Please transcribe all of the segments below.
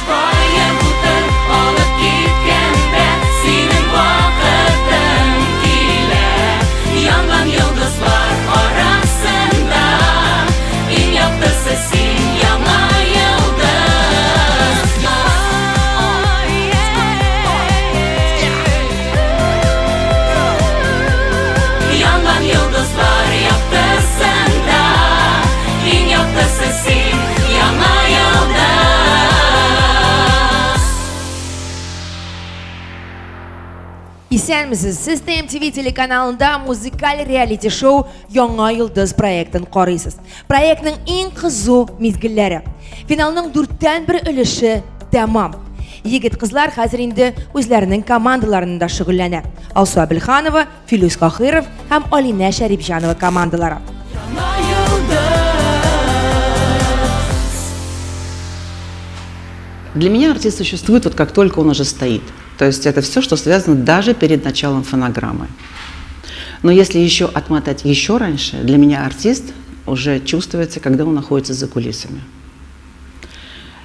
Баеп утыр, алып киткәндә синең вакытың килә. Янган йолдызлар арасында иң яктысы син, яңа йолдыз. Янган йолдызлар яктысында иң яктысы син, яңа йолдыз. Исәнмесез! Сез ТМТВ телеканалында музыкаль реалити-шоу Яңа йолдыз проектын карыйсыз. Проектның иң кызу мизгелләре. Финалның дүрттән бер өлеше тәмам. Егет-кызлар хәзер инде үзләренең командаларында шөгыльләнә. Алсу Әбелханова, Филүс Кахиров һәм Алинә Шәрипҗанова командалары. Яңа йолдыз. Для меня артист существует, вот как только он уже стоит. То есть это все, что связано даже перед началом фонограммы. Но если еще отмотать еще раньше, для меня артист уже чувствуется, когда он находится за кулисами.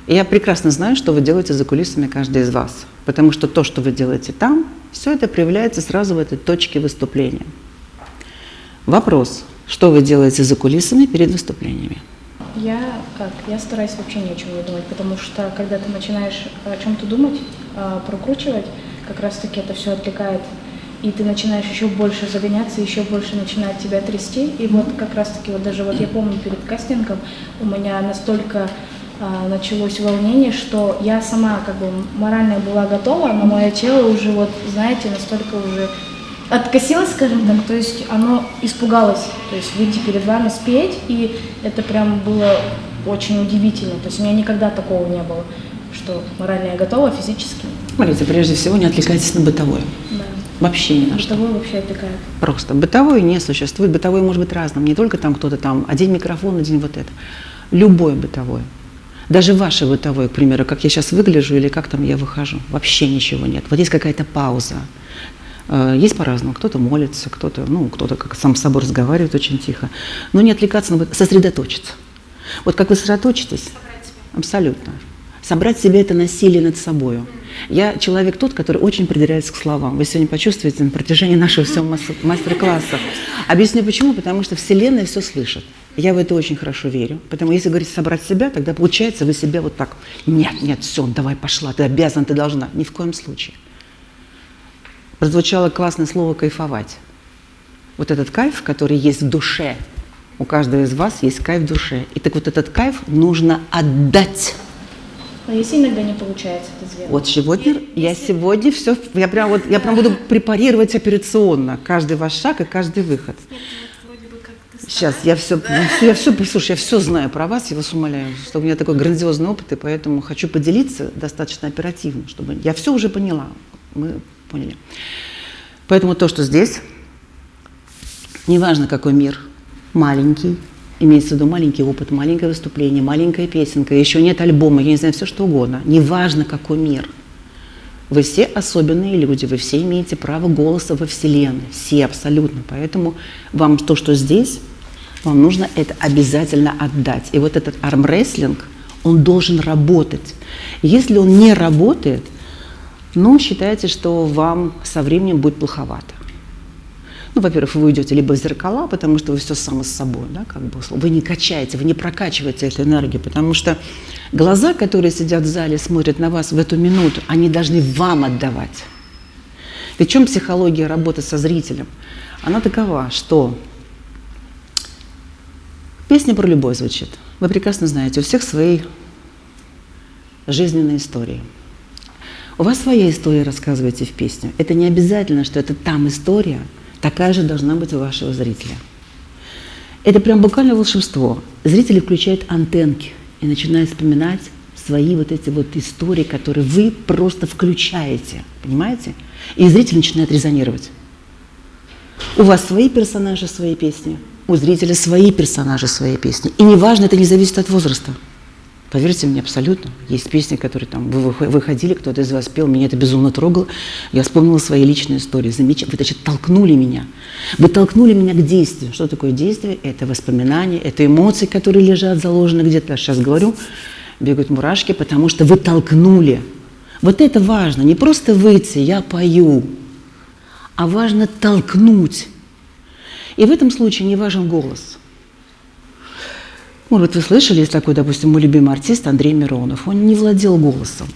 И я прекрасно знаю, что вы делаете за кулисами каждый из вас, потому что то, что вы делаете там, все это проявляется сразу в этой точке выступления. Вопрос, что вы делаете за кулисами перед выступлениями? Я как? Я стараюсь вообще ни о чем не думать, потому что когда ты начинаешь о чем-то думать, прокручивать, как раз-таки это все отвлекает, и ты начинаешь еще больше загоняться, еще больше начинает тебя трясти. И вот как раз-таки вот даже вот я помню перед кастингом у меня настолько началось волнение, что я сама как бы морально была готова, но мое тело уже вот, знаете, настолько уже откосилось, скажем так, то есть оно испугалось, то есть выйти перед вами спеть, и это прям было очень удивительно, то есть у меня никогда такого не было, что морально я готова, а физически. Смотрите, прежде всего не отвлекайтесь на бытовое. Да. Вообще ни на что. Бытовое вообще отвлекает. Просто. Бытовое не существует. Бытовое может быть разным. Не только там кто-то там, один микрофон, один вот это. Любое бытовое. Даже ваше бытовое, к примеру, как я сейчас выгляжу или как там я выхожу. Вообще ничего нет. Вот есть какая-то пауза. Есть по-разному. Кто-то молится, кто-то, ну, кто-то как сам с собой разговаривает очень тихо. Но не отвлекаться, но сосредоточиться. Вот как вы сосредоточитесь? Абсолютно. Собрать себе это насилие над собою. Я человек тот, который очень придирается к словам. Вы сегодня почувствуете на протяжении нашего всего мастер-класса. Объясню почему. Потому что Вселенная все слышит. Я в это очень хорошо верю. Потому если говорить собрать себя, тогда получается вы себя вот так. Нет, нет, все, давай, пошла, ты обязан, ты должна. Ни в коем случае. Прозвучало классное слово кайфовать. Вот этот кайф, который есть в душе. У каждого из вас есть кайф в душе. И так вот этот кайф нужно отдать. Но если иногда не получается это сделать? Вот сегодня, я сегодня все, я прям, вот, я прям буду препарировать операционно каждый ваш шаг и каждый выход. Нет, вот вроде бы как ты Сейчас я все, я все, слушай, я все знаю про вас, я вас умоляю, что у меня такой грандиозный опыт, и поэтому хочу поделиться достаточно оперативно, чтобы я все уже поняла, мы поняли. Поэтому то, что здесь, неважно какой мир, маленький, имеется в виду маленький опыт, маленькое выступление, маленькая песенка, еще нет альбома, я не знаю, все что угодно. Неважно, какой мир. Вы все особенные люди, вы все имеете право голоса во Вселенной, все абсолютно. Поэтому вам то, что здесь, вам нужно это обязательно отдать. И вот этот армрестлинг, он должен работать. Если он не работает, считайте, что вам со временем будет плоховато. Во-первых, вы уйдете либо в зеркала, потому что вы все сами с собой, да, как бы, вы не качаете, вы не прокачиваете эту энергию, потому что глаза, которые сидят в зале, смотрят на вас в эту минуту, они должны вам отдавать. Ведь в чем психология работы со зрителем? Она такова, что песня про любовь звучит. Вы прекрасно знаете, у всех свои жизненные истории. У вас своя история, рассказываете в песню. Это не обязательно, что это там история, такая же должна быть у вашего зрителя. Это прям буквально волшебство. Зрители включают антенки и начинают вспоминать свои вот эти вот истории, которые вы просто включаете, понимаете? И зритель начинает резонировать. У вас свои персонажи, свои песни, у зрителя свои персонажи, свои песни. И неважно, это не зависит от возраста. Поверьте мне, абсолютно. Есть песни, которые там вы выходили, кто-то из вас пел, меня это безумно трогало. Я вспомнила свои личные истории. Замечательно. Вы, значит, толкнули меня. Вы толкнули меня к действию. Что такое действие? Это воспоминания, это эмоции, которые лежат, заложены где-то. Я сейчас говорю, Бегают мурашки, потому что вы толкнули. Вот это важно. Не просто выйти, я пою, а важно толкнуть. И в этом случае не важен голос. Может быть, вы слышали, есть такой, допустим, мой любимый артист Андрей Миронов. Он не владел голосом.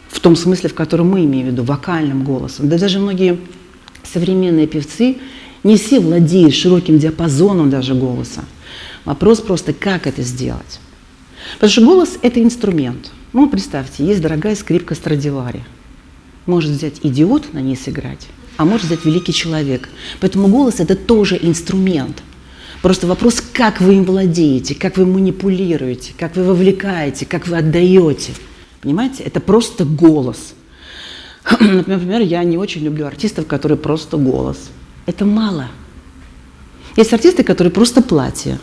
В том смысле, в котором мы имеем в виду, вокальным голосом. Да даже многие современные певцы не все владеют широким диапазоном даже голоса. Вопрос просто, как это сделать. Потому что голос – это инструмент. Ну, представьте, есть дорогая скрипка Страдивари. Может взять идиот на ней сыграть, а может взять великий человек. Поэтому голос – это тоже инструмент. Просто вопрос, как вы им владеете, как вы манипулируете, как вы вовлекаете, как вы отдаете. Понимаете? Это просто голос. Например, я не очень люблю артистов, которые просто голос. Это мало. Есть артисты, которые просто платье.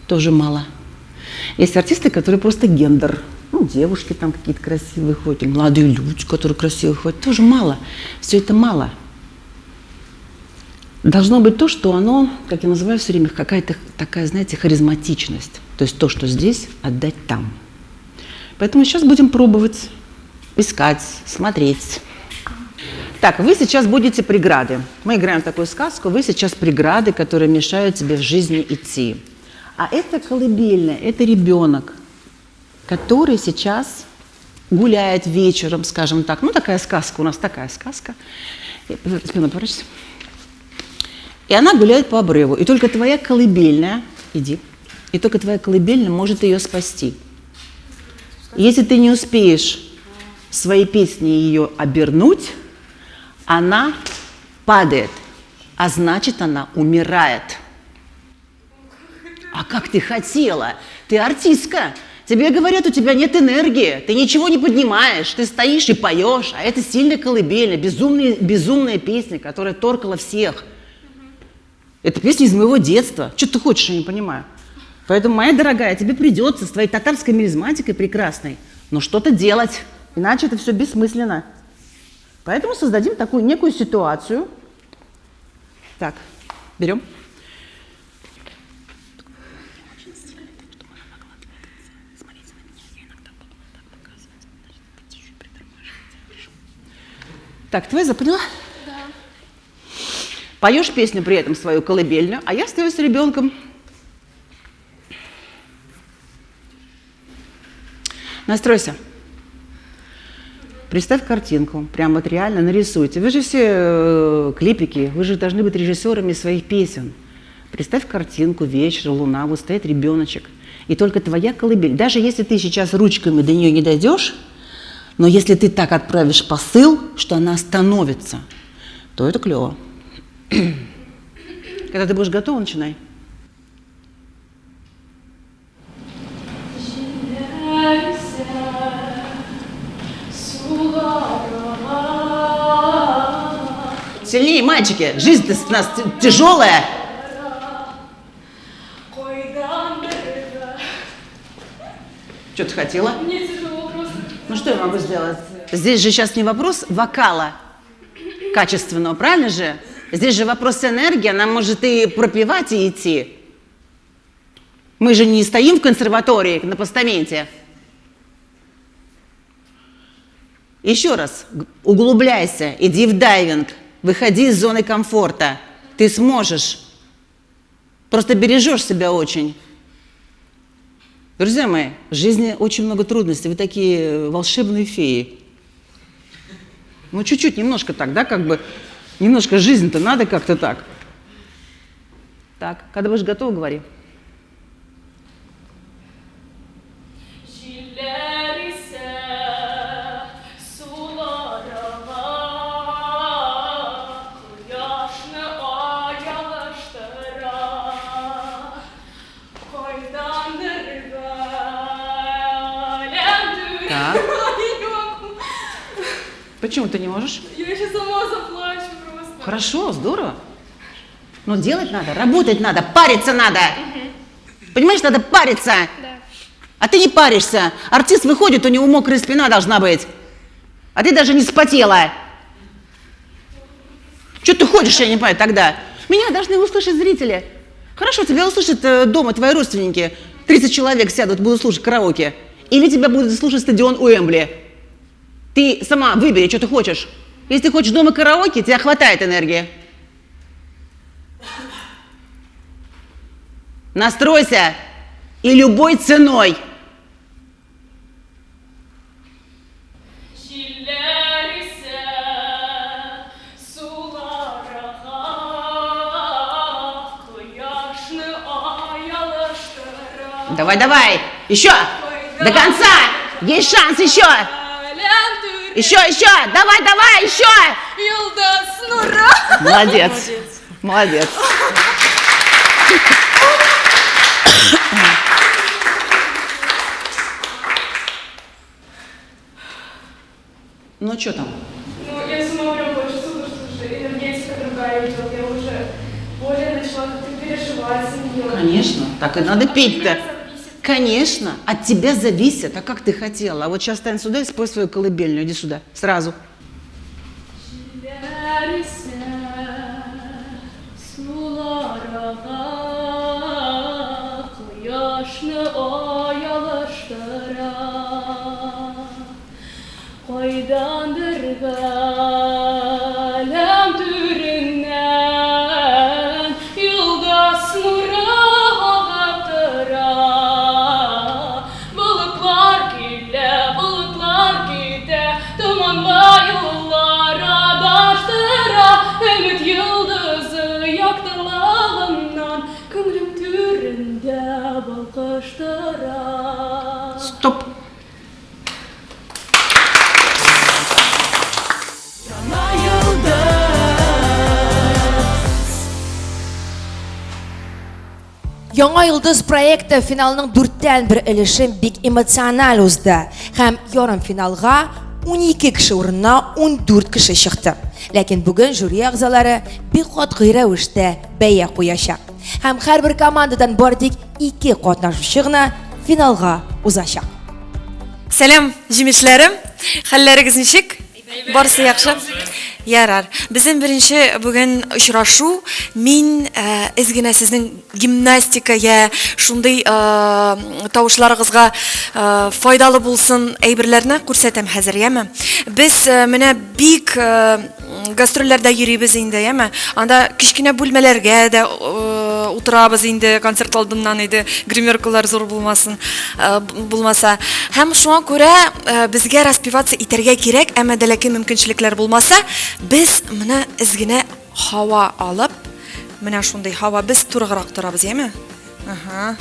Тоже мало. Есть артисты, которые просто гендер. Ну, девушки там какие-то красивые ходят, или молодые люди, которые красиво ходят. Тоже мало. Все это мало. Должно быть то, что оно, как я называю все время, какая-то такая, знаете, харизматичность. То есть то, что здесь, отдать там. Поэтому сейчас будем пробовать, искать, смотреть. Так, вы сейчас будете преграды. Мы играем такую сказку. Вы сейчас преграды, которые мешают тебе в жизни идти. А это колыбельная, это ребенок, который сейчас гуляет вечером, скажем так. Ну, такая сказка, у нас такая сказка. Спину поворачивайся. И она гуляет по обрыву. И только твоя колыбельная, иди, и только твоя колыбельная может ее спасти. Если ты не успеешь своей песней ее обернуть, она падает, а значит, она умирает. А как ты хотела? Ты артистка. Тебе говорят, у тебя нет энергии, ты ничего не поднимаешь, ты стоишь и поешь. А это сильная колыбельная, безумная, безумная песня, которая торкала всех. Это песня из моего детства. Что ты хочешь, я не понимаю. Поэтому, моя дорогая, тебе придется с твоей татарской мелизматикой прекрасной, но что-то делать, иначе это все бессмысленно. Поэтому создадим такую некую ситуацию. Так, берем. Так, твоя запоняла? Да. Поешь песню при этом свою колыбельную, а я стою с ребенком. Настройся. Представь картинку, прям вот реально нарисуйте. Вы же все клипики, вы же должны быть режиссерами своих песен. Представь картинку, вечер, луна, вот стоит ребеночек. И только твоя колыбель. Даже если ты сейчас ручками до нее не дойдешь, но если ты так отправишь посыл, что она остановится, то это клево. Когда ты будешь готова, начинай. Сильнее, мальчики, жизнь-то у нас тяжелая. Что ты хотела? Мне тяжело просто. Ну что я могу сделать? Здесь же сейчас не вопрос вокала качественного, правильно же? Здесь же вопрос энергии, она может и пропевать, и идти. Мы же не стоим в консерватории на постаменте. Еще раз, углубляйся, иди в дайвинг, выходи из зоны комфорта. Ты сможешь. Просто бережешь себя очень. Друзья мои, в жизни очень много трудностей. Вы такие волшебные феи. Ну, чуть-чуть, немножко так, да, как бы, немножко жизнь-то надо как-то так. Так, когда будешь готова, говори. Так. Почему ты не можешь? Я еще сама заплачу просто. Хорошо, здорово. Но делать надо, работать надо, париться надо. Угу. Понимаешь, надо париться. Да. А ты не паришься. Артист выходит, у него мокрая спина должна быть. А ты даже не вспотела. Что ты ходишь, я не понимаю, тогда? Меня должны услышать зрители. Хорошо, тебя услышат дома твои родственники. 30 человек сядут, будут слушать караоке. Или тебя будет слушать стадион Уэмбли. Ты сама выбери, что ты хочешь. Если ты хочешь дома караоке, тебя хватает энергии. Настройся и любой ценой. Җилләр исә, сулар ага, Кояшны ай алыштыра. Давай, давай, еще, до конца, есть шанс еще. Еще, еще, давай, давай, еще. Йолдыз нуры. Молодец, молодец. Ну, что там? Ну, я сама прям почувствовала, что уже энергетика другая идет. Я уже более начала как-то переживать за нее. Конечно, так и надо петь-то. От меня зависит. Конечно, от тебя зависит, а как ты хотела. А вот сейчас стань сюда и спой свою колыбельную. Иди сюда, сразу. Җилләр исә, сулар ага, Кояшны ай алыштыра. Кайдандыр галәм түреннән Йолдыз нуры агып тора. Болытлар килә, болытлар китә, Томанлы юллар адаштыра. Өмет йолдызы яктылыгыннан Күңелем түрендә балкыштыра. Стоп. Яңа йолдыз. Яңа йолдыз проекты финалының дүрттән бер өлеше бик эмоциональ узды һәм ярымфиналга 12 кеше урынына 14 кеше чыкты. Ләкин бүген жюри әгъзалары бик катгый рәвештә бәя куячак. Һәм һәрбер командадан бары тик ике катнашучы гына финалга узачак. Сәлам, җимешләрем! Хәлләрегез ничек? Барысы яхшы? Ярар. Безнең беренче бүген очрашу. Мин әз генә сезнең гимнастика я шундый тавышларыгызга файдалы булсын әйберләрне күрсәтәм хәзер, яме? Без менә бик гастрольләрдә йөрибез инде, яме? Анда кечкенә бүлмәләргә дә утырабыз инде концерт алдыннан иде, гримеркалар зур булмасын, булмаса. Һәм шуңа күрә безгә распеваться итәргә кирәк, әмма дә ләкин мөмкинчелекләр булмаса, без моны әз генә һава алып, менә шундый һава, без турыграк торабыз, яме? Ага.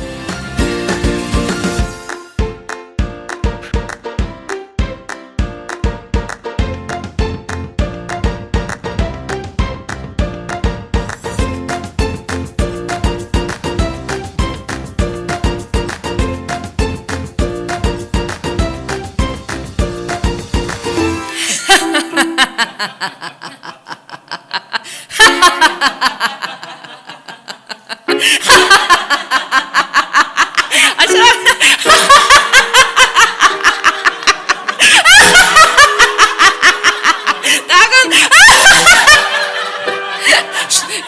Тагын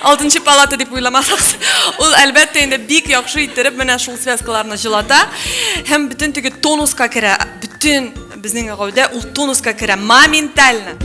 Алтынчы палата дип уйламасагыз, ул әлбәттә инде бик яхшы иттереп менә шул связкаларны җылата һәм бөтен теге тонуска керә, бөтен безнең гәүдә ул тонуска керә моментально.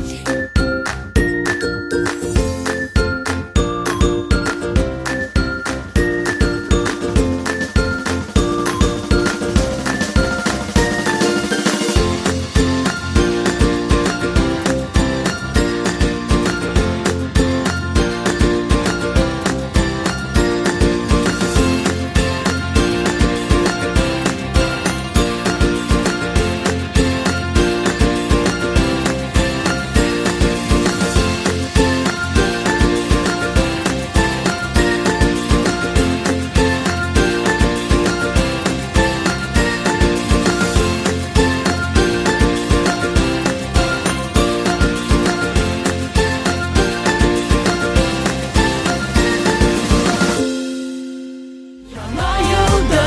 Яңа йолдыз.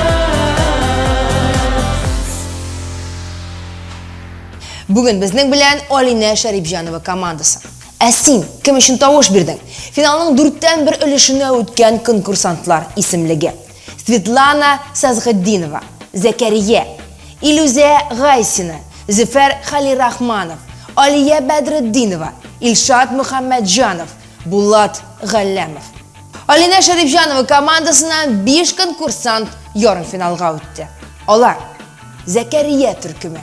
Бүген безнең белән Алинә Шәрипҗанова командасы. Ә син кем өчен тавыш бирдең? Финалның дүрттән бер өлешенә үткән конкурсантлар исемлеге. Светлана Сазгытдинова, Зәкәрия, Илүзә Гайсина, Зөфәр Хәлирахманов, Алия Бәдретдинова, Илшат Мөхәммәтҗанов, Булат Галләмов. Алинә Шәрипҗанова командасыннан 5 конкурсант ярымфиналга үтте. Алар: Зәкәрия төркеме,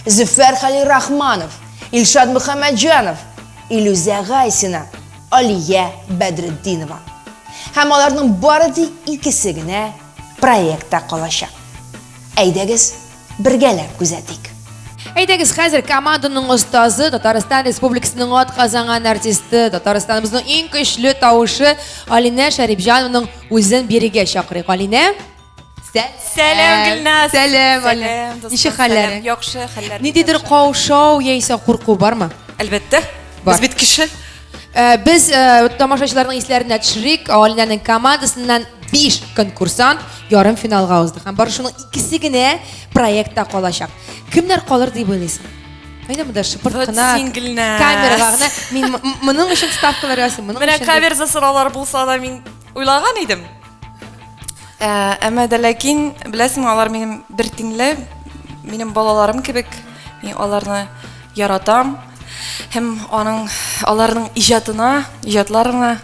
Зөфәр Хәлирахманов, Илшат Мөхәммәтҗанов, Илүзә Гайсина, Алия Бәдретдинова. Һәм аларның бары тик икесе генә проектта калачак. Әйдәгез, бергәләп күзәтик. Әйдәгез, хәзер команданың остазы, Татарстан Республикасының атказанган артисты, Татарстаныбызның иң көчле тавышы Алинә Шәрипҗанованың үзен бирегә чакырыйк. Алинә, сәлам. Сәлам, Гөлназ. Сәлам, Алинә. Ничек хәлләрең? Яхшы хәлләр. Ниндидер каушау яисә курку бармы? Әлбәттә. Бар. Без бит кеше. Без тамашачыларның исләренә төшерик, Алинәнең командасыннан 5 конкурсант ярым финалга узды. Һәм бары шуның икесе генә проектта калачак. Кемнәр калыр дип уйлыйсың? Әйдә монда шыпырт Вот кына. син, Гөлназ. Камерага гына. Мин моның өчен ставкалар ясыйм, моның Менә өчен. каверза сораулар булса да мин уйлаган идем. Әмма дә ләкин, беләсеңме, алар минем бер тиңле, минем балаларым кебек. Мин аларны яратам һәм аның аларның иҗатына, иҗатларына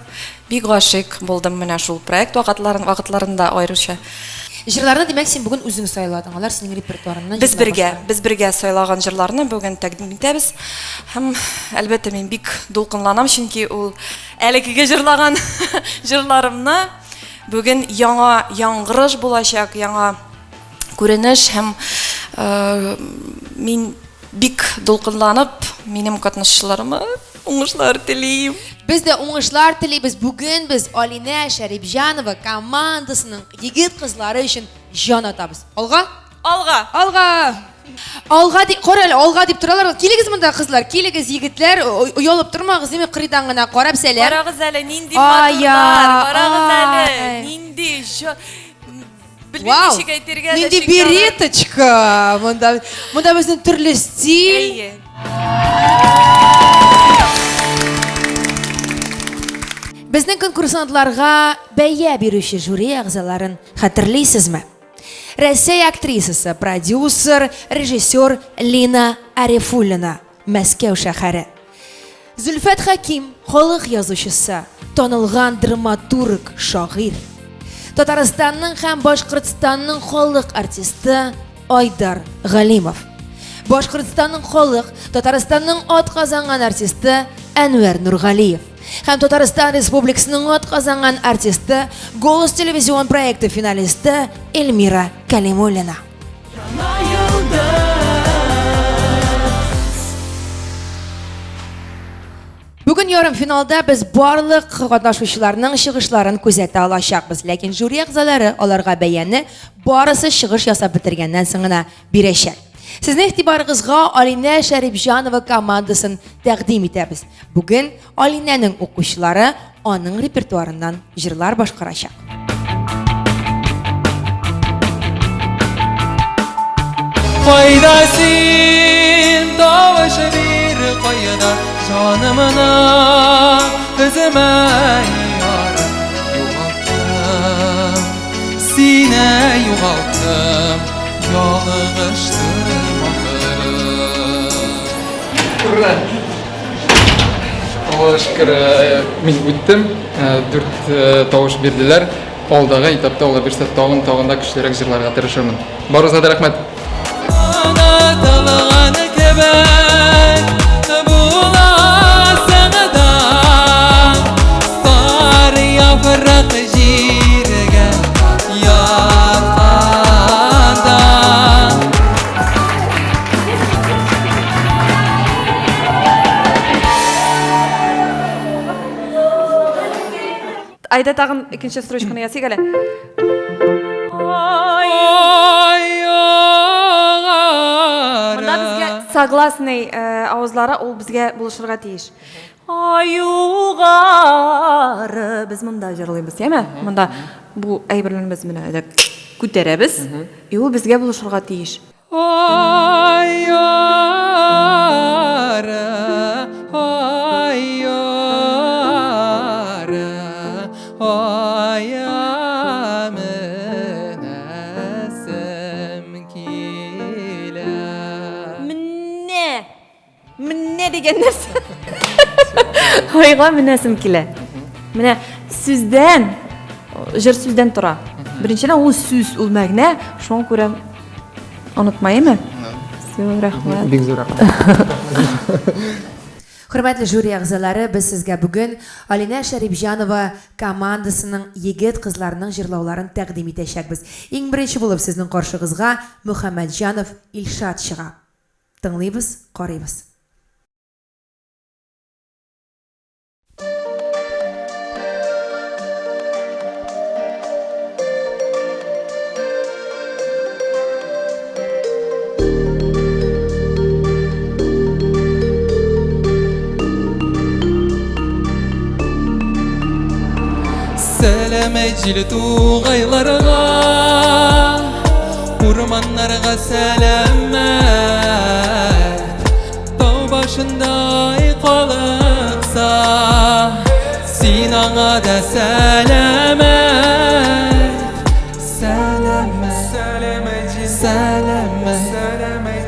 бик гашыйк булдым менә шул проект вакытларын, вакытларында аеруча. Җырларны, димәк, син бүген үзең сайладың. Алар синең репертуарыңнан Без җырлар бергә, башкара. без бергә сайлаган җырларны бүген тәкъдим итәбез. Һәм, әлбәттә, мин бик дулкынланам, чөнки ул әлекеге җырлаган җырларымны бүген яңа яңгырыш булачак, яңа күренеш һәм мин бик дулкынланып, минем катнашучыларыма уңышлар телим. Без дә уңышлар телибез. Бүген без Алинә Шәрипҗанова командасының егет-кызлары өчен җан атабыз. Алга! Алга! Алга! Алга дип, кара әле, алга дип торалар. Килегез монда, кызлар, килегез, егетләр, оялып тормагыз, димәк, кырыйдан гына карап сәлам. Карагыз әле, нинди Ай, матурлар, карагыз әле, ай. нинди Белмим, Вау! ничек әйтергә дә, Нинди чөнки алар- береточка! Монда, монда безнең төрле стиль. Әйе. Безнең конкурсантларга бәя бирүче жюри әгъзаларын хәтерлисезме? Рәсәй актрисасы, продюсер, режиссер Лина Арифуллина, Мәскәү шәһәре. Зөлфәт Хәким, халык язучысы, танылган драматург, шагыйрь. Татарстанның һәм Башкортстанның халык артисты Айдар Галимов. Башкортстанның халык, Татарстанның атказанган артисты Әнвәр Нургалиев. Һәм Татарстан Республикасының атказанган артисты, Голос телевизион проекты финалисты Эльмира Калимуллина. Бүген ярым финалда без барлык катнашучыларның чыгышларын күзәтә алачакбыз. Ләкин жюри әгъзалары аларга бәяне барысы чыгыш ясап бетергәннән соң гына бирәчәк. Сезнең игътибарыгызга Алинә Шәрипҗанова командасын тәкъдим итәбез. Бүген Алинәнең укучылары аның репертуарыннан җырлар башкарачак. Кайда син, тавыш бир, кайда җанымны үземә ярым югалттым, сине югалттым, ялгыштым ахыры. Ура! Аллага шөкер, мин үттем. 4 тавыш бирделәр. Алдагы этапта Алла бирсә тагын тагын да көчлерәк җырларга тырышырмын. Барыгызга да рәхмәт. Онытылган кебек буласың да, сары яфрак җиргә ятканда. Айда тагын икенче строчканы ясыйк әле. Ай, Монда безгә согласный авазлары ул безгә булышырга тиеш. Аюгары. Без монда җырлыйбыз, яме? Монда бу әйберләрне без менә әле күтәрәбез, и ул безгә булышырга тиеш. Ай-ары, ай-ары, ая менәсем килә. Менә дигән нәрсә. Айга менәсем килә. Менә сүздән, җыр сүздән тора. Беренчедән ул сүз, ул мәгънә, шуңа күрә онытмаймы? Все, рәхмәт. Бик зур рәхмәт. Хөрмәтле жюри әгъзалары, без сезгә бүген Алинә Шәрипҗанова командасының егет-кызларының җырлауларын тәкъдим итәчәкбез. Иң беренче булып сезнең каршыгызга Мөхәммәтҗанов Илшат чыга. Тыңлыйбыз, карыйбыз. Сәлам җил тугайларга, урманнарга сәламәт. Тау башында ай калыкса, син аңа да сәламәт. Сәламәт, сәламәт, сәламәт, сәламәт,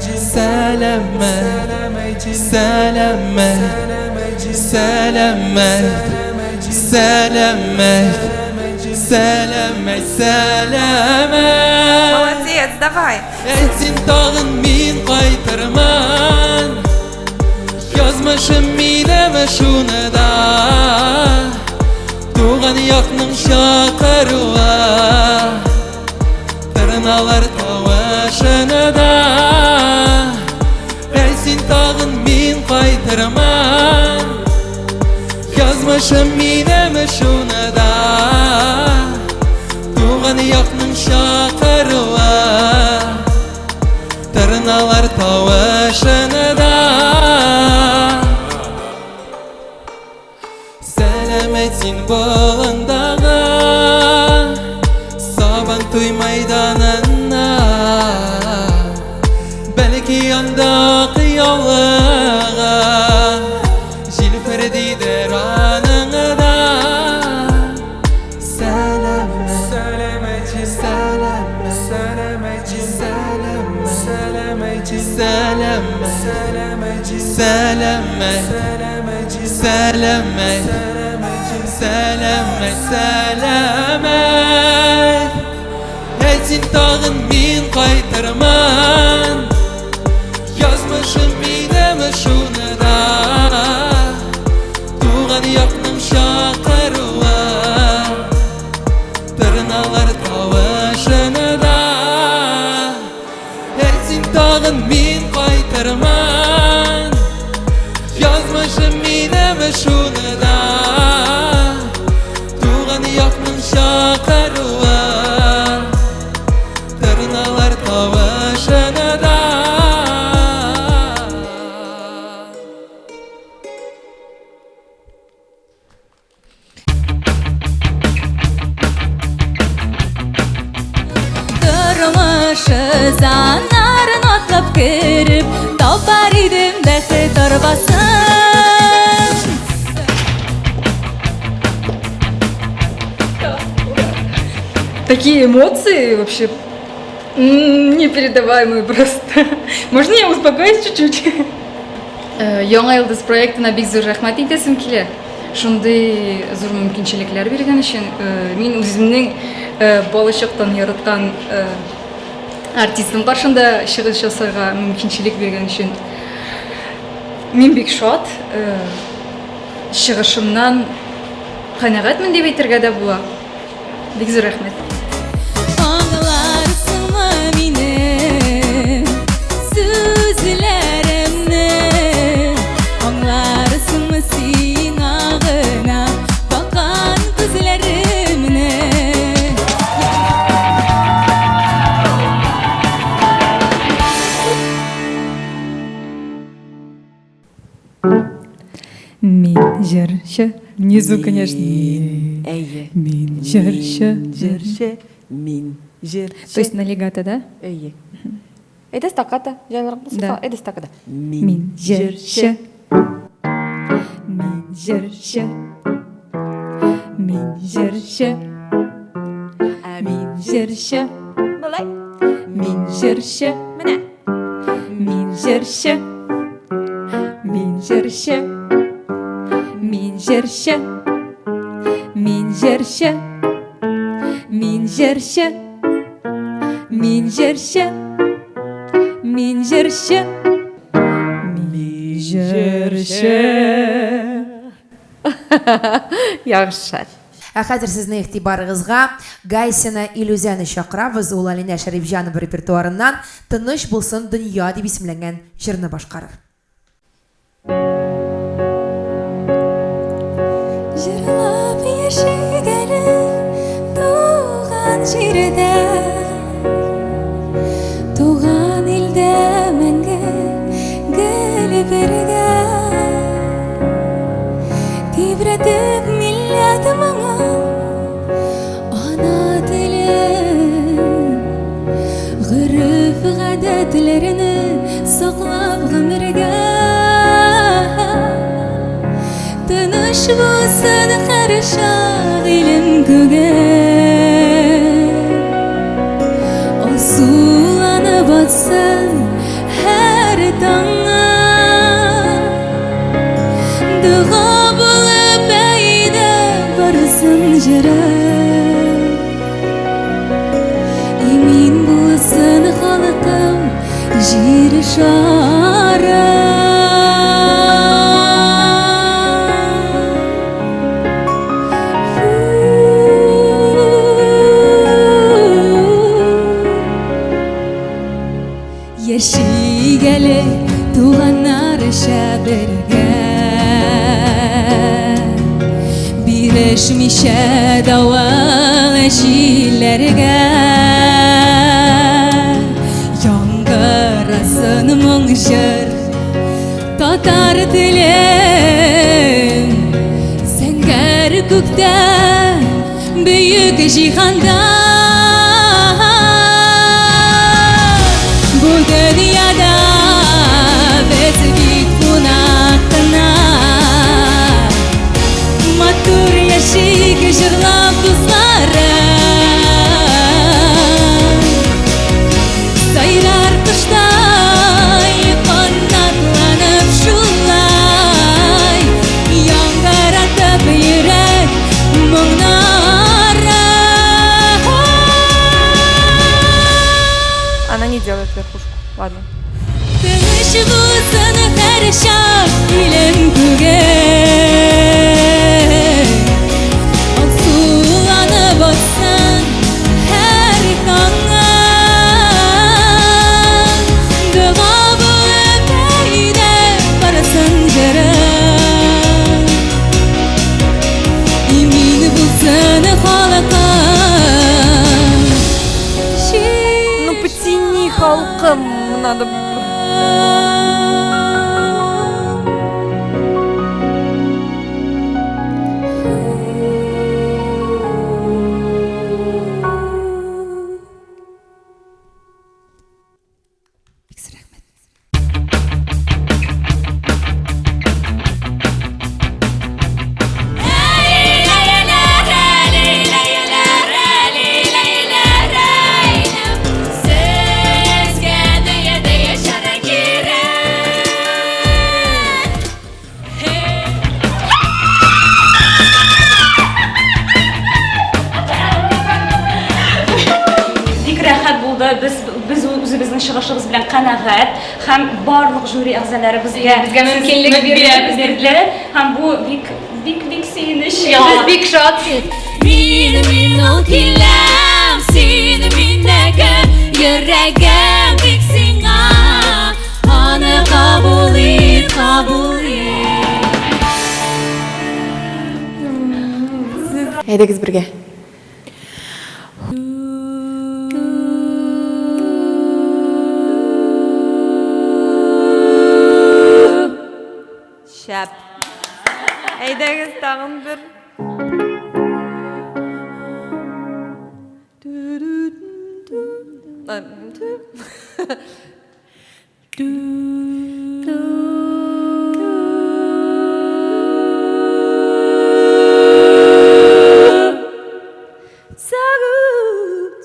сәламәт, сәламәт, сәламәт, сәламәт. Молодец, давай. Әйт син тагын мин кайтырмын. Язмышым минем шуны да. Туган якның чакыруы. Тырналар тавышыны да. Әйт син тагын мин кайтырмын. Язмышым минем шуны да. Туган якның чакыруы. Тырналар тавышыны да. Сәламәт син болындагы Сабан туй майданына. Бәлки анда кыялыгы җилфердидер аның да. Сәламәт, сәламәт, сәламәт, сәламәт, сәламәт, сәламәт, сәламәт, сәламәт, сәламәт, сәламәт. Әйт син тагын мин кайтырмын. Язмышым минем шуны да. Туган якның чакыруы. Тырналар тавышыны да. Әйт син тагын мин кайтырмын. Язмышым минем шуны да. Туган якның чакыруы. Тырналар тавышыны да. Тормыш ызаннарын атлап кереп, тапар идем бәхет арбасын. Такие эмоции вообще непередаваемые просто. Можно я успокоюсь чуть-чуть? Яңа йолдыз проектына бик зур рәхмәт әйтәсем килә. Шундый зур мөмкинчелекләр биргән өчен. Мин үземнең балачактан яраткан артистым каршында чыгыш ясарга мөмкинчелек биргән өчен мин бик шат. Чыгышымнан канәгатьмен дип әйтергә дә була. Бик зур рәхмәт. Аңларсыңмы минем сүзләремне? Аңларсыңмы сиңа гына баккан күзләремне? Мин җырчы. Внизу, конечно. Әйе. Мин җырчы. Җырчы, мин җырчы. То есть на легато, да? Әйе. Әйдә стаккато, җанрак булса, Да. әйдә стаккато. Мин җырчы. Мин җырчы. Мин җырчы. Мин җырчы. Болай. Мин җырчы. Менә. Мин җырчы. җырчы, мин җырчы, мин җырчы, мин җырчы, мин җырчы, мин җырчы, мин җырчы. Яхшы. Ә хәзер сезнең игътибарыгызга Гайсина Илүзәне чакырабыз, ул Алинә Шәрипҗанова репертуарыннан Тыныч булсын дөнья дип исемләнгән җырны башкарыр. Җырлап яшик әле туган җирдә, Туган илдә мәңге гел бергә. Тибрәтеп милләт моңы, ана телен, Гореф-гадәтләрне саклап гомергә. Тыныч булсын һәрчак илем күге. Алсуланып атсын һәр таңы. Дога булып әйдә барсын җырым. Имин булсын халкым, җир шары. Яшик әле туганнарча бергә, Бирешмичә давыл җилләргә. Яңгырасын моң җыр, татар телем, Зәңгәр күктә, бөек җиһанда. Бу дөньяда без бит кунак кына. Матур яшик җырлап дусларым. Сайрар коштай канатланып шулай, Яңгыратып йөрәк моңнары. Она не делает верхушку. Ладно. Тыныч булсын һәрчак илем күге. Алсуланып атсын һәр таңы. Дога булып әйдә барсын җырым. Имин булсын халкым. Ну потяни халкым, надо. Бик рәхәт булды. Без без үзебезнең чыгышыбыз белән канәгать һәм барлык жюри әгъзалары безгә Безгә мөмкинлек бирделәр. бирделәр һәм бу бик бик бик сөенеч. Без бик шат. Мин мин ул киләм, син миннеке, йөрәгем тик сиңа. Аны кабул ит, кабул ит. Әйдәгез бергә. Шәп. Әйдәгез тагын бер. Салют.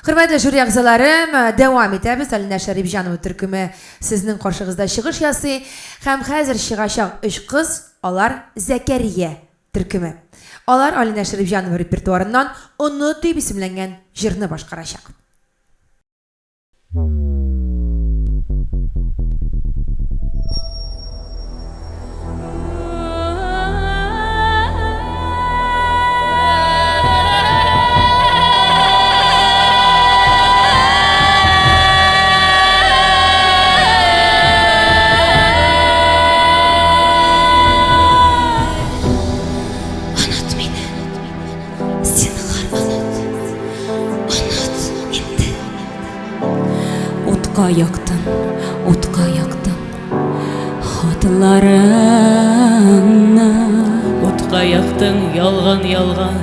Хөрмәтле жюри әгъзаларым, дәвам итәбез. Алинә Шәрипҗанова төркеме сезнең каршыгызда чыгыш ясый. Һәм хәзер чыгачак өч кыз, алар Зәкәрия төркеме. Алар Алинә Шәрипҗанова репертуарыннан Оныт дип исемләнгән җырны башкарачак. Оныт мине. Зинһар, оныт. Оныт инде. Утка яктың, утка яктың хатларыңны. Утка яктың ялган-ялган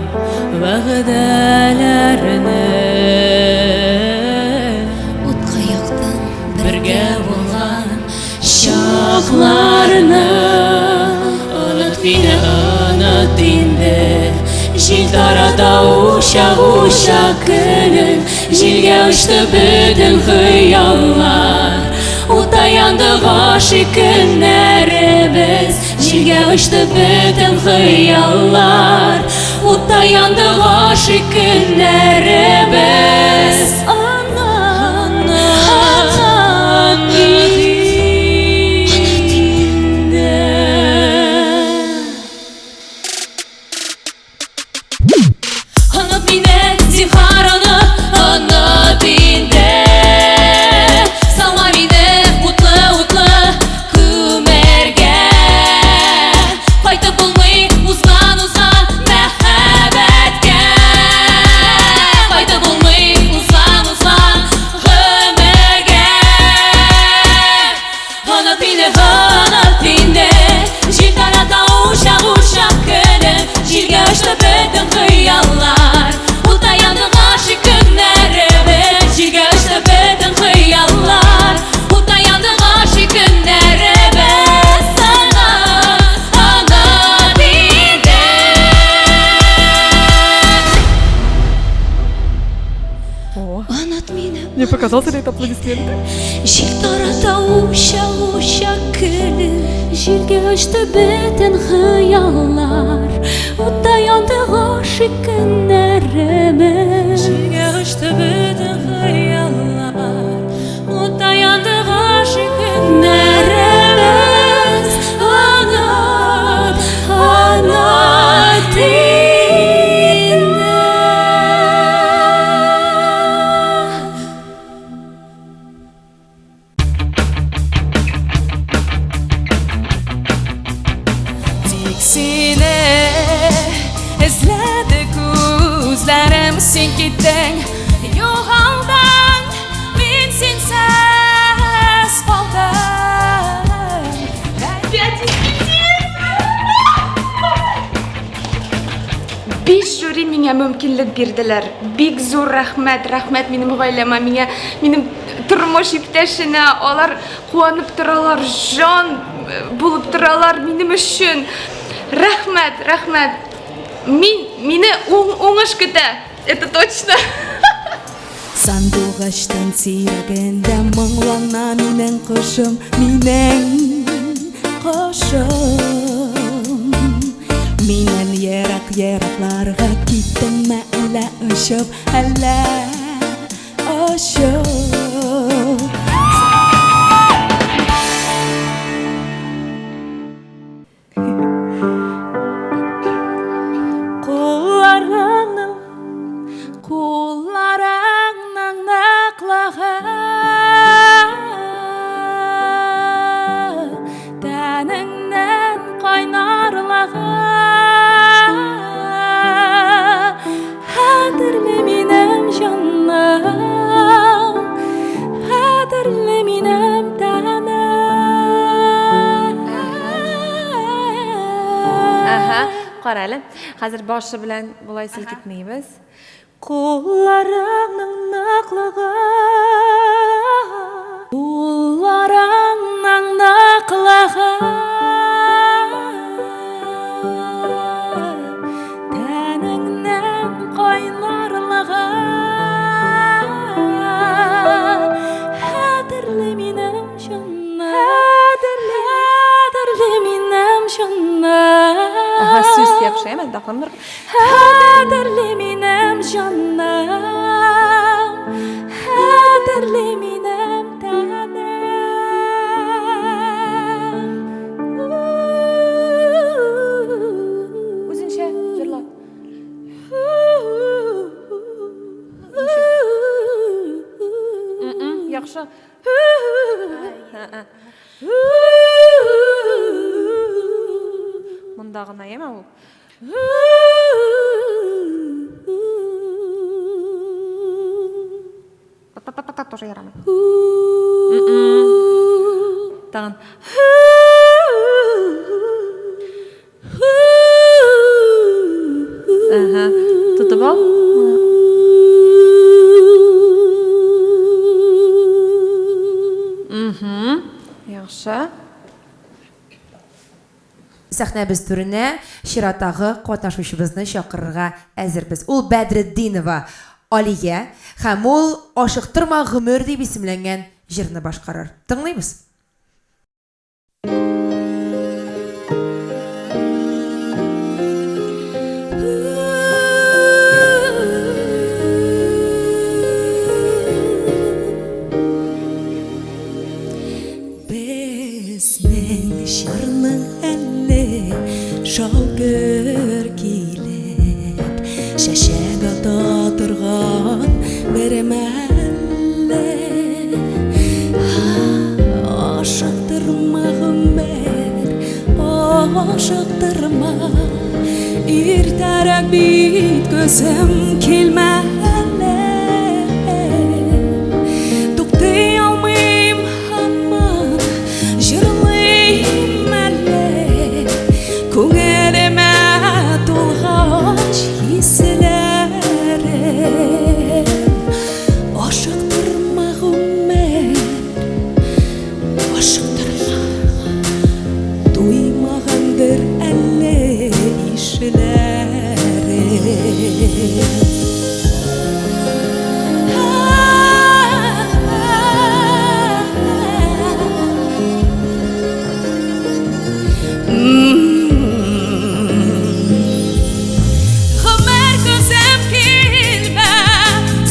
вәгъдәләрне. Утка яктың бергә булган чакларны. Оныт мине, оныт инде. Җил тарата учак, учак көлен. Җилгә очты бөтен хыяллар. Утта янды гашыйк көннәребез. Җилгә очты бөтен хыяллар. Утта янды гашыйк көннәребез. Оныт, оныт инде. Оныт мине, зинһар, оныт, оныт инде. Салма мине утлы, утлы күмергә. Кайтып булмый узган, узган мәхәббәткә. Кайтып булмый узган, узган гомергә. Оныт мине, оныт инде. Җил тарата учак, учак көлен. Җилгә очты бөтен хыяллар. Утта янды гашыйк көннәребез. Җилгә очты бөтен хыяллар. Утта янды гашыйк көннәребез. Оныт, оныт инде. Оныт мине. Мне показалось, или это аплодисменты? Җил тарата учак, учак көлен. Җилгә очты бөтен хыяллар. Утта янды гашыйк көннәребез. Җилгә очты бөтен хыяллар. Утта янды гашыйк көннәребез. Оныт, оныт инде. Тик сине эзләде күзләрем, син киттең, югалдың, мин синсез калдым. Биш жюри миңа мөмкинлек бирделәр. Бик зур рәхмәт, рәхмәт минем гаиләмә, миңа, минем тормыш иптәшенә. Алар куанып торалар, җан булып торалар минем өчен. Рәхмәт, рәхмәт. Мин, мине уңыш көтә. Это точно. Сандугачтан сирәгендә моңлана минем кошым, минем кошым. Миннән ерак еракларга киттеңме әллә очып, әллә очып. Кулларыңның, кулларыңның ныклыгы, тәнеңнең кайнарлыгы хәтерле минем җаным, хәтерле минем тәнем. Ага, кара әле. Хәзер башы белән болай селкетмибез. Кулларыңның ныклыгы. Кулларыңның ныклыгы. Тәнеңнең кайнарлыгы. Хәтерле минем җанны. Хәтерле минем җанны. Ага, сүз яхшы, әмма тагын бер. Хәтерле минем җаным. Хәтерле минем тәнем. Үзенчә җырла. Яхшы. Монда гына яме ул. Та-та-та-та тоже ярамый. Тагын. Ага. Тотып ал. Угу. Яхшы. Сәхнәбез түренә чираттагы катнашучыбызны чакырырга әзербез. Ул Бәдретдинова Алия һәм ул Ашыктырма гомер дип исемләнгән җырны башкарыр. Тыңлыйбыз. Безнең җырны әле шау-гөр килеп, Чәчәк ата торган бер мәлле. Ашыктырма, гомер, ашыктырма, Иртәрәк бит көзем килмәле. Туктый алмыйм һаман, җырлыйм әле. Күңелемә тулгач хисләрем. Ашыктырма, гомер, ашыктырма. Туймагандыр әле ишләрем. Гомер көзем килмә,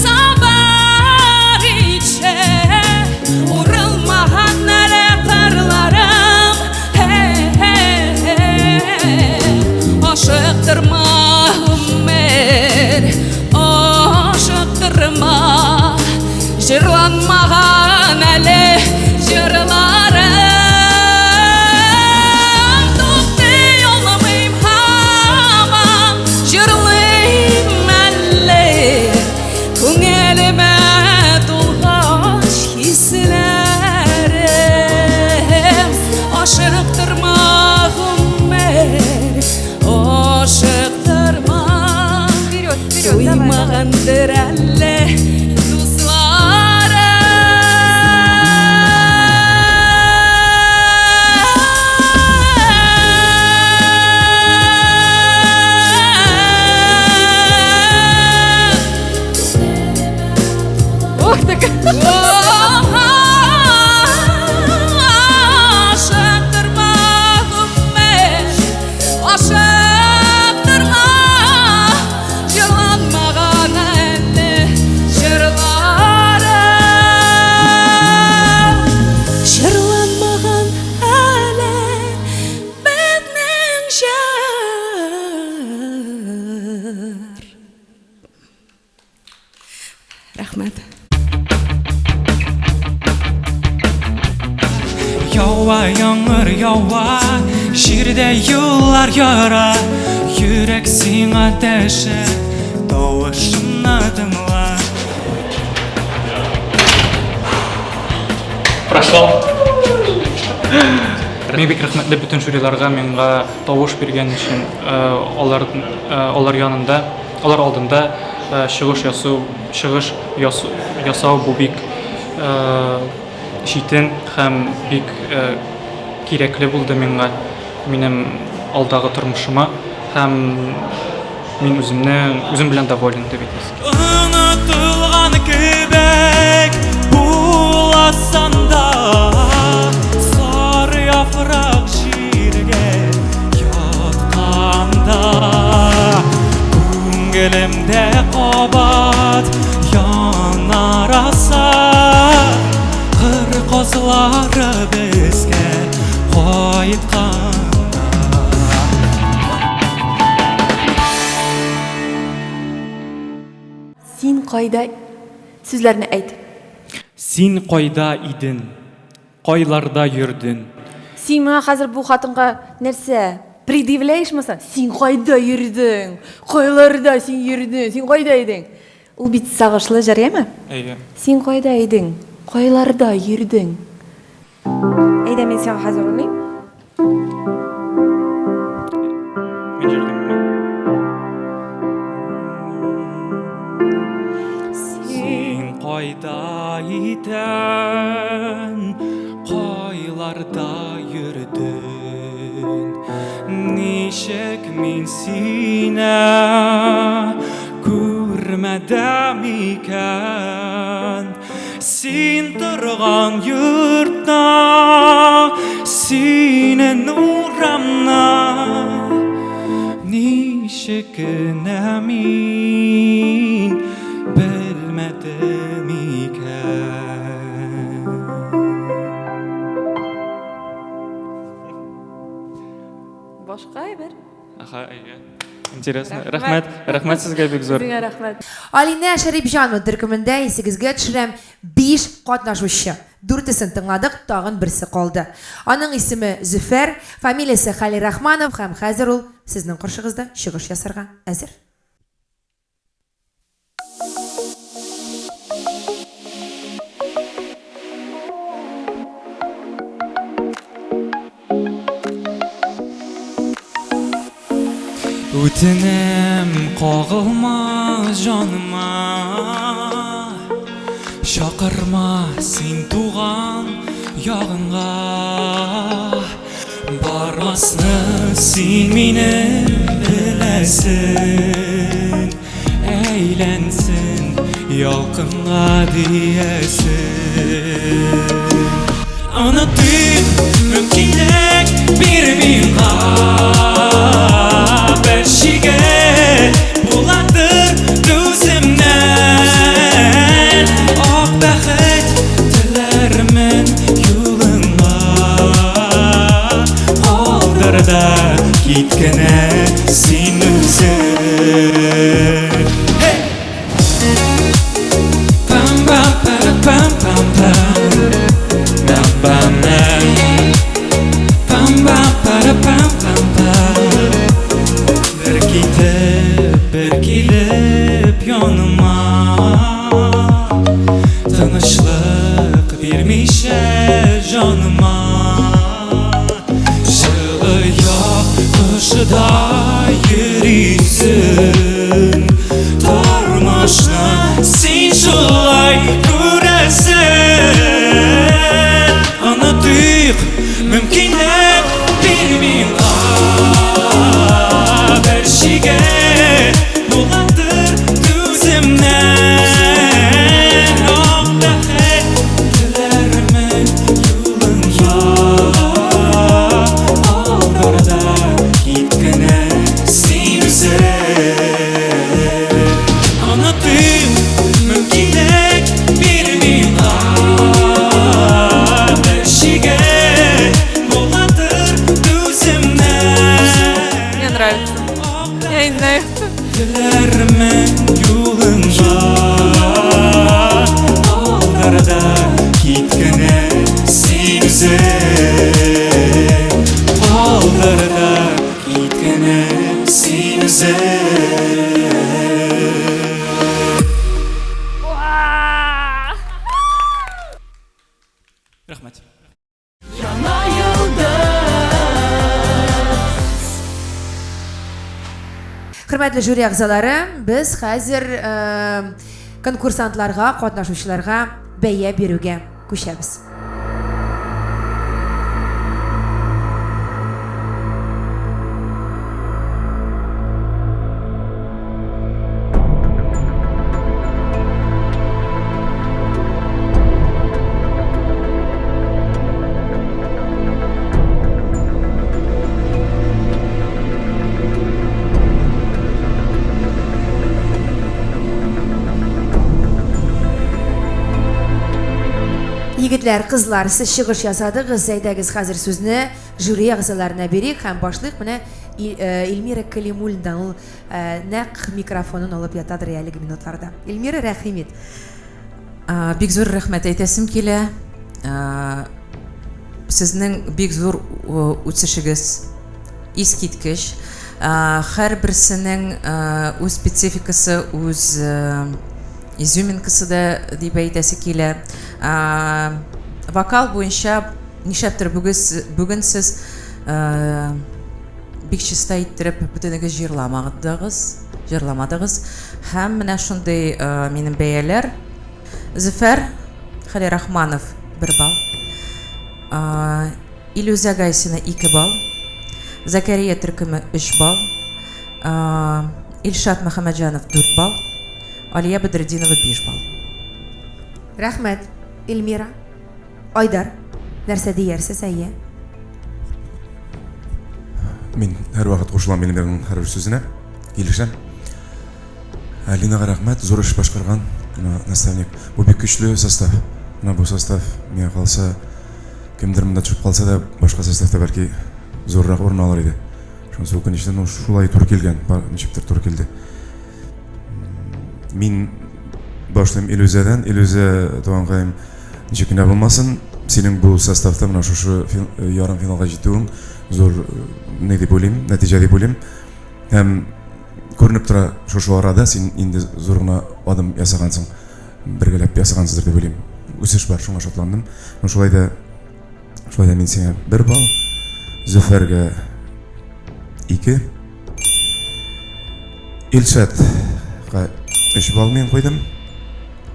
сабыр итче, Урылмаган әле кырларым. Ашыктырма, гомер, ашыктырма, Җырланмаган әле җырларым. Туктый алмыйм һаман, җырлыйм әле. Күңелемә тулгач хисләрем. Ашыктырма, гомер, ашыктырма. Вперед, вперед, давай, давай. Туймагандыр әле дусларым. Ох, так. Ашыктырма, гомер, ашыктырма, Җырланмаган әле җырларым. Җырланмаган әле безнең җыр. Рәхмәт. Ява яңгыр ява, җирдә юллар яра, Йөрәк сиңа дәшә, тавышымны тыңла. Прошел. Мин бик рәхмәтле бөтен жюриларга миңа тавыш биргән өчен, алар алар янында, алар алдында чыгыш ясау, чыгыш ясау бу бик читен һәм бик кирәкле булды миңа, минем алдагы тормышыма һәм мин үземне үзем белән доволен дип әйтәсе килә. Онытылган кебек буласың да, сары яфрак җиргә ятканда, күңелемдә кабат янарасың, кыр казлары безгә кайтканда. Син кайда? Сүзләрне әйт. Син кайда иден? Кайларда йөрден? Син миңа хәзер бу хатынга нәрсә, предъявляешмы соң? Син кайда йөрдең? Кайларда син йөрдең? Син кайда идең? Ул бит сагышлы җыр, яме? Әйе. Син кайда идең? Кайларда йөрдең? Әйдә, мин сиңа хәзер уйныйм. Мин җырлыйммы? Син кайда идең, кайларда йөрдең? Ничек мин сине күрмәдем икән? Син торган йортта, синең урамда ничек кенә мин белмәдем икән. Башка әйбер. Аха, әйе. Интересно. Рәхмәт. Рәхмәт сезгә бик зур. Үзеңә рәхмәт. Алинә Шәрипҗанова төркемендә исегезгә төшерәм, биш катнашучы. Дүртесен тыңладык, тагын берсе калды. Аның исеме Зөфәр, фамилиясе Хәлирахманов һәм хәзер ул сезнең каршыгызда чыгыш ясарга әзер. Үтенәм, кагылма җаныма, Чакырма син туган ягыңа. Бармасны син минем беләсең, Әйләнсен ялкынга диясең. Онытыйк мөмкинлек бир миңа, Бер чиге буладыр түземнән. Ак бәхет теләрмен юлыңа, Калдыр да кит кенә син үзең. Hey! Бер китеп, бер килеп яныма, Тынычлык бирмичә җаныма. Җылы як кошыдай йөрисең, Тормышны син шулай күрәсең. Онытыйк, мөмкинлек бир миңа, Бер чиге буладыр түземнән. Ак бәхет теләрмен юлыңа, Алдыр да кит кенә син үзең. Онытыйк, мөмкинлек бир миңа, Бер чиге буладыр түземнән. Мне нравится. Я не знаю. Теләрмен юлыңа, Алдыр да кит кенә син үзең. Калдыр да кит кенә син үзең. Рәхмәт. Яңа йолдыз. Хөрмәтле жюри әгъзалары, без хәзер конкурсантларга, катнашучыларга бәя бирүгә күчәбез. Егетләр, кызлар, сез чыгыш ясадыгыз. Әйдәгез, хәзер сүзне жюри әгъзаларына бирик һәм башлыйк. Менә э, Эльмира Калимуллиндан ул э, нәкъ микрофонын алып ятадыр әлеге минутларда. Эльмира, рәхим ит. Бик зур рәхмәт әйтәсем килә. Сезнең бик зур үсешегез искиткеч. Һәрберсенең үз спецификасы, үз изюминкасы да дип әйтәсе килә. Вокал буенча нишләптер бүген сез бик чиста иттереп бөтенегез җырламадыгыз, җырламадыгыз. Һәм менә шундый минем бәяләр. Зөфәр Хәлирахманов 1 балл. Илүзә Гайсина 2 балл. Зәкәрия төркеме 3 балл. Илшат Мөхәммәтҗанов 4 балл. Алия Бәдретдинова 5 балл. Рәхмәт, Эльмира. Айдар, нәрсә диярсез, әйе? Мин һәрвакыт кушылам Эльмираның һәрбер сүзенә. Килешәм. Алинага рәхмәт, зур эш башкарган менә наставник. Бу бик көчле состав. Менә бу состав миңа калса, кемдер монда төшеп калса да, башка составта бәлки зуррак урын алыр иде. Шунысы үкенечле, но шулай туры килгән, ничектер туры килде. Мин башлыйм Илүзәдән. Илүзә, туганкаем, ничек кенә булмасын, синең бу составта менә шушы ярым финалга җитүең зур ни дип уйлыйм, нәтиҗә дип уйлыйм. Һәм күренеп тора, шушы арада син инде зур гына адым ясагансың, бергәләп ясагансыздыр дип уйлыйм. Үсеш бар, шуңа шатландым. Но шулай да Шулай да мин сиңа бер балл, Зөфәргә ике, Илшатка өч балл мин куйдым.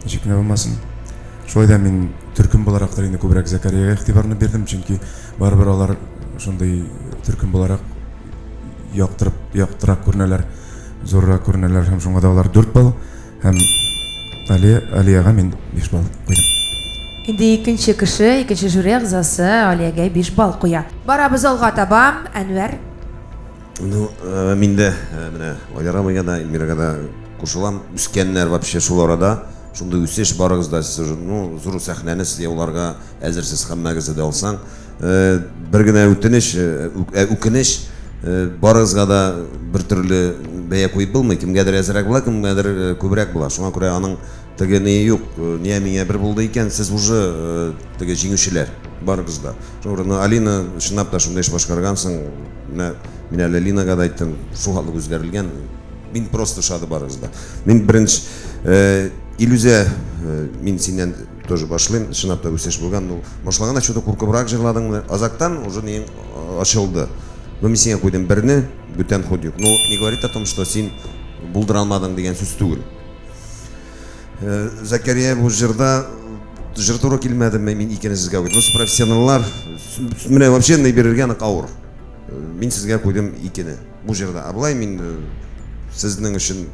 Ничек кенә булмасын. Шулай да мин төркем буларак та инде күбрәк Зәкәриягә игътибарны бирдем, чөнки барыбер алар шундый төркем буларак яктырып, яктырак күренәләр, зуррак күренәләр һәм шуңа да алар 4 балл. Һәм Алия, Алиягә мин 5 балл куйдым. Инде икенче кеше, икенче жюри әгъзасы Алиягә 5 балл куя. Барабыз алга таба, Әнвәр. Ну, э, мин дә э, менә Валера абыйга да, Эльмирага да кушылам. Үскәннәр вообще шул арада. Шундый үсеш барыгыз да сез уже, ну, зур сәхнәне сез яуларга әзерсез һәммәгезне дә алсаң. Бер генә үтенеч, үкенеч, барыгызга да бер төрле бәя куеп булмый. Кемгәдер әзрәк була, кемгәдер күбрәк була. Шуңа күрә аның теге ни юк, ния миңа бер булды икән, сез уже теге җиңүчеләр барыгыз да. Шуңа күрә Алина, чынлап та шундый эш башкаргансың. Менә мин әле Линага да әйттем, шул хәтле үзгәрелгән. Мин просто ошады барыгыз да. Мин беренче Илүзә, мин синнән тоже башлыйм. Чынлап та үсеш булган. Ну, башлаганда что-то куркыбрак җырладың. Азактан уже нең ачылды. Ну, мин сиңа куйдым берне, бүтән ход юк. Ну, не говорит о том, что син булдыра алмадың дигән сүз түгел. Зәкәрия бу җырда җыр туры килмәдеме, мин икене сезгә куйдым. Ну, профессионаллар, менә вообще ни бирергә нык авыр. Мин сезгә куйдым икене бу җырда. Ә болай мин сезнең өчен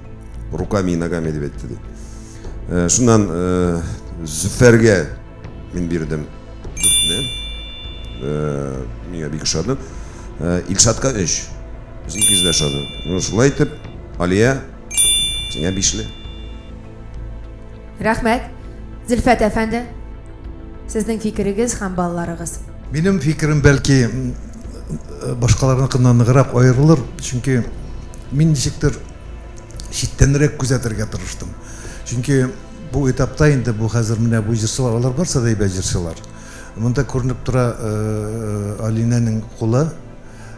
руками и ногами дип әйтте ди. Шуннан Зөфәргә мин бирдем дүртне. Миңа бик ошады. Илшатка өч. Без икебез дә ошады. Ну, шулай итеп, Алия, сиңа бишле. Рәхмәт. Зөлфәт әфәнде, сезнең фикерегез һәм балларыгыз. Минем фикерем бәлки башкаларныкыннан ныграк аерылыр, чөнки мин ничектер читтәнрәк күзәтергә тырыштым. Чөнки бу этапта инде бу хәзер менә бу җырчылар, алар барсы да әйбәт җырчылар. Монда күренеп тора э, Алинәнең кулы,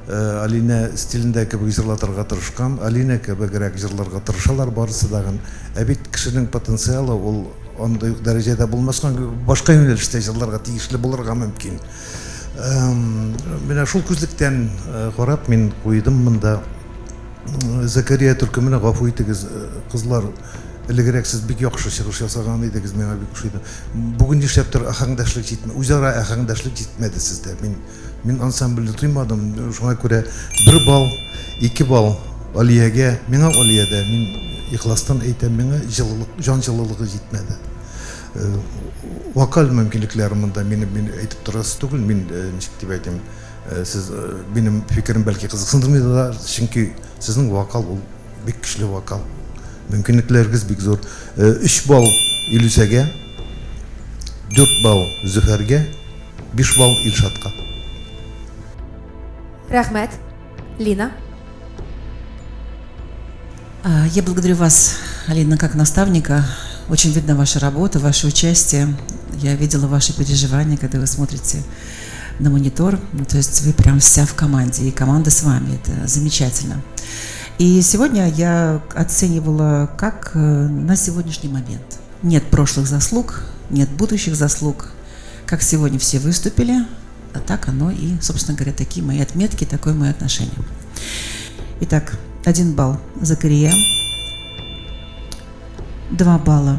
э, Алинә стилендә кебек җырлатырга тырышкан, Алинә кебегрәк җырларга тырышалар барысы дагын. Ә бит кешенең потенциалы ул андый ук дәрәҗәдә булмаска, башка юнәлештә җырларга тиешле булырга мөмкин. Менә шул күзлектән э, карап мин куйдым монда. Зәкәрия төркеменә гафу итегез, кызлар, элегрәк сез бик яхшы чыгыш ясаган идегез, миңа бик ошый иде. Бүген нишләптер ахәңдәшлек җитмә, үзара ахәңдәшлек җитмәде сездә. Мин мин ансамбльне тоймадым, шуңа күрә бер балл, ике балл Алиягә, миңа Алиядә, мин ихластан әйтәм, миңа җылылык, җан җылылыгы җитмәде. Вокаль мөмкинлекләре монда мине мин әйтеп торасы түгел, мин ничек дип әйтим, Сез минем фикерем бәлки кызыксындырмый да, чөнки сезнең вокал ул бик көчле вокал. Мөмкинлекләрегез бик зур. 3 балл Илүсәгә, 4 балл Зөфәргә, 5 балл Илшатка. Рәхмәт. Лина. Я благодарю вас, Алина, как наставника. Очень видна ваша работа, ваше участие. Я видела ваши переживания, когда вы смотрите на монитор. Ну, то есть вы прям вся в команде, и команда с вами. Это замечательно. И сегодня я оценивала как на сегодняшний момент. Нет прошлых заслуг, нет будущих заслуг. Как сегодня все выступили, а так оно и, собственно говоря, такие мои отметки, такое мое отношение. Итак, 1 балл Закария, 2 балла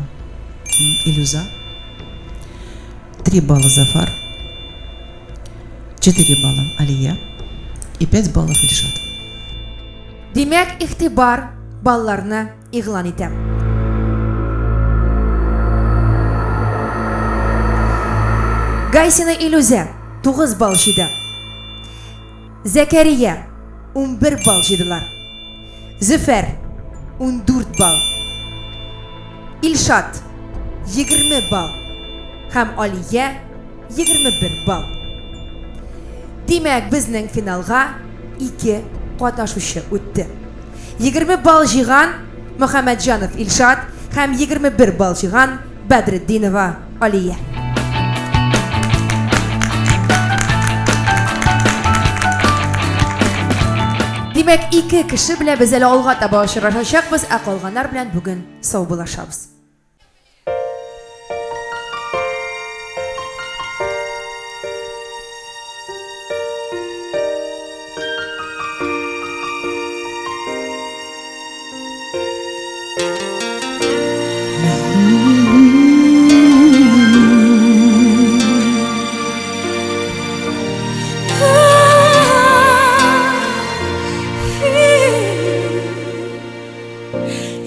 Илюза, 3 балла Зафар, 4 балла Алия и 5 баллов Ильшат. Димәк, игътибар, балларны игълан итәм. Гайсина Илюзә 9 балл җыйды. Зәкәрия 11 балл җыйдылар. Зөфәр 14 балл. Илшат 20 балл һәм Алия 21 балл. Димәк, безнең финалга ике катнашучы үтте. 20 балл җыйган Мөхәммәтҗанов Илшат һәм 21 балл җыйган Бәдретдинова Алия. Димәк, ике кеше белән без әле алга таба очрашачакбыз, ә калганнар белән бүген саубуллашабыз.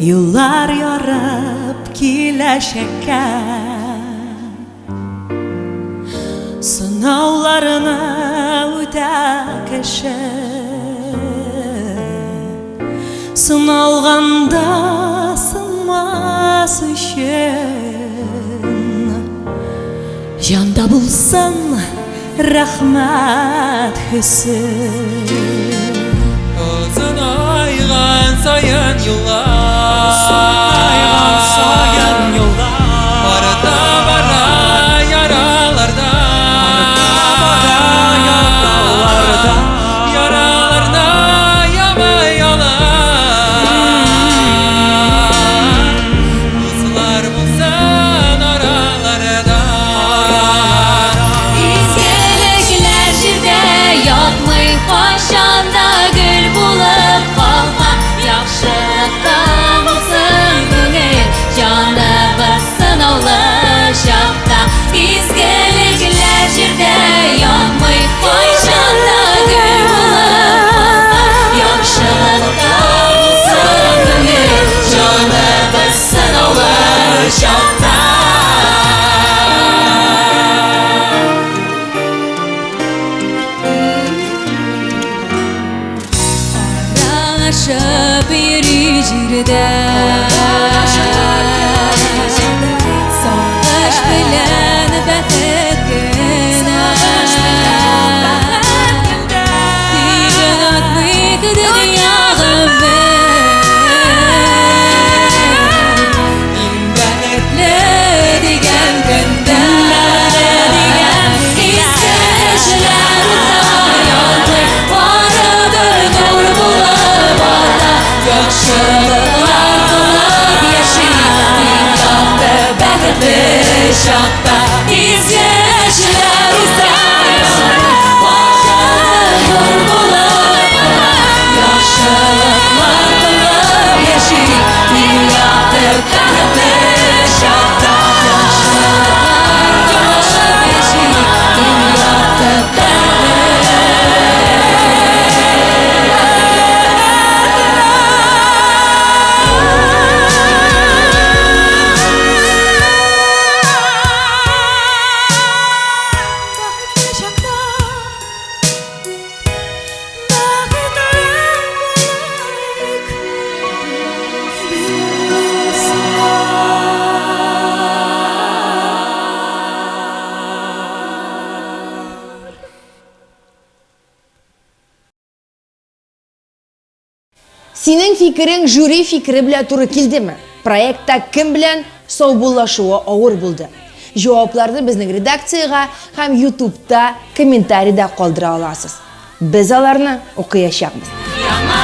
Юллар ярып киләчәккә Сынауларны үтә кеше Сыналганда сынмас өчен Җанда булсын рәхмәт хисе. Озынайган саен юллар, Озынайган саен юллар, Арта бара яраларда, Арта бара яраларда, Яраларда ямай алар. Дуслар булсын араларда. Изгелекләр җирдә ятмый, кайчан да гөл булып калган. Яхшылыкта булсын күңел, җаныбыз сынаулы чакта. Изгелекләр җирдә ятмый, кайчан да гөл булып калган. Яхшылыкта булсын күңел, җаныбыз сынаулы чакта. Аралашып йөри җирдә Сагыш белән бәхет кенә Тик онытмыйк дөнья гомер Иң бәхетле дигән көндә Изге эшләр утта янмый, барыбер нур булып ата. Яхшылыклар кылып яши, иң якты бәхетле чакта. Изге эшләр утта янмый, барыбер нур булып ата. Яхшылыклар Синең фикерең жюри фикере белән туры килдеме? Проектта кем белән саубуллашуы авыр булды? Җавапларны безнең редакциягә һәм Ютубта комментарийда калдыра аласыз. Без аларны укыячакбыз. Яңа